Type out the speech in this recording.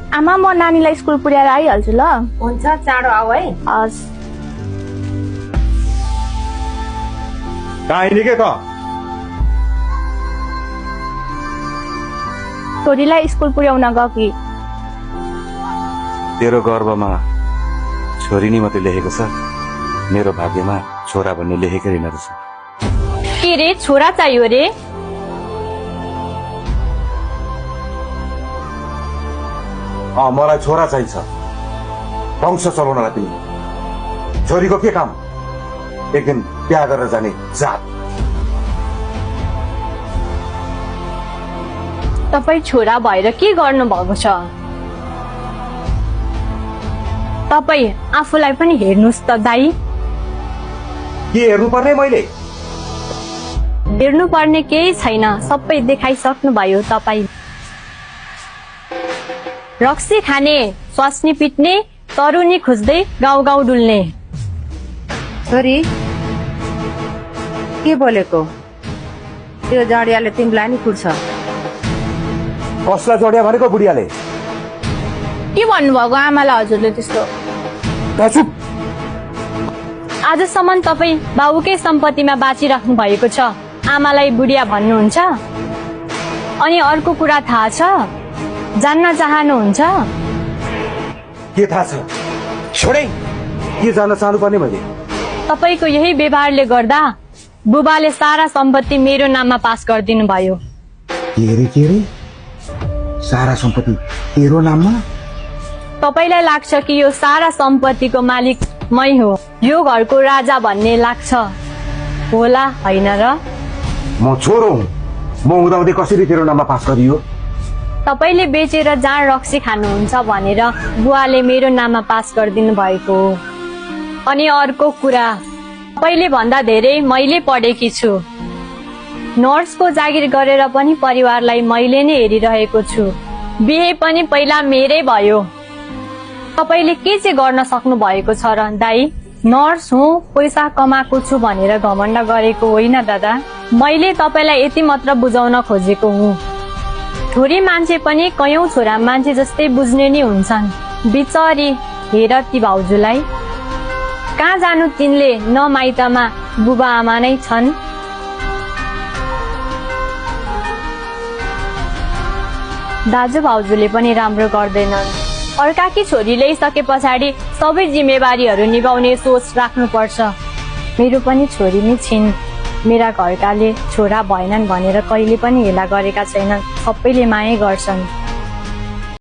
आमा म नानीलाई स्कुल पुर्याएर आइहाल्छु ल। हुन्छ, चाँडो आऊ है। हस्। कहाँ हिँड्ने के त? छोरीलाई स्कुल पुर्याउन गएकी। तेरो गर्वमा छोरी नि मात्रै लेखेको छ, मेरो भाग्यमा छोरा भन्ने लेखेकै रहेन रहेछ। के रे छोरा चाहियो रे? मलाई छोरा चाहिन्छ, वंश चलाउनलाई पनि। छोरीको के काम? एक दिन बिहा गरेर जाने जात। तपाईँ छोरा भएर के गर्नु भएको छ? तपाईँ आफूलाई पनि हेर्नुहोस् त दाई। के हेर्नु पर्ने मैले? हेर्नु पर्ने केही छैन, सबै देखाइसक्नु भयो तपाईँ। रक्सी खाने, स्वास्नी पिट्ने, तरुनी खोज्दै गाउँ गाउँ डुल्ने। छोरी के बोलेको? त्यो जडियाले तिमीलाई नि कुट्छ। कसलाई जोड्या भनेको बुढियाले? के भन्नुभएको आमालाई हजुरले त्यस्तो? चुप। आजसम्म तपाईँ बाबुकै सम्पत्तिमा बाँचिराख्नु भएको छ, आमालाई बुढिया भन्नुहुन्छ? अनि अर्को कुरा थाहा छ? जान्न चाहनुहुन्छ? के थाहा छ? छोडे। के जान्न चाहनु पर्ने मैले? तपाईँको यही व्यवहारले गर्दा बुबाले सारा सम्पत्ति मेरो नाममा पास गरिदिनु भयो। के रे? सारा सम्पत्ति तेरो नाममा? तपाईलाई लाग्छ कि यो सारा सम्पत्तिको मालिक मै हो, यो घरको राजा भन्ने लाग्छ होला, होइन र? म छोरो हुँ, म हुँदाहुँदै कसरी तेरो नाममा पास गरियो? तपाईले बेचेर जाँड रक्सी खानुहुन्छ भनेर बुवाले मेरो नाममा पास गरिदिनु भएको हो। अनि अर्को कुरा, तपाईँले भन्दा धेरै मैले पढेकी छु। नर्सको जागिर गरेर पनि परिवारलाई मैले नै हेरिरहेको छु। बिहे पनि पहिला मेरै भयो। तपाईँले के चाहिँ गर्न सक्नु भएको छ र दाई? नर्स हुँ, पैसा कमाएको छु भनेर घमण्ड गरेको होइन दादा। मैले तपाईँलाई यति मात्र बुझाउन खोजेको हुँ। छोरी मान्छे पनि कयौं छोरा मान्छे जस्तै बुझ्ने नै हुन्छन्। बिचरी हेर ती भाउजूलाई, कहाँ जानु तिनले? न माइतमा बुबा आमा नै छन्। दाजु भाउजूले पनि राम्रो गर्दैनन्। अर्काकी छोरी ल्याइसके पछाडि सबै जिम्मेवारीहरू निभाउने सोच राख्नुपर्छ। मेरो पनि छोरी नै छिन्। मेरा घरकाले छोरा भएनन् भनेर कहिले पनि हेला गरेका छैनन्, सबैले माया गर्छन्।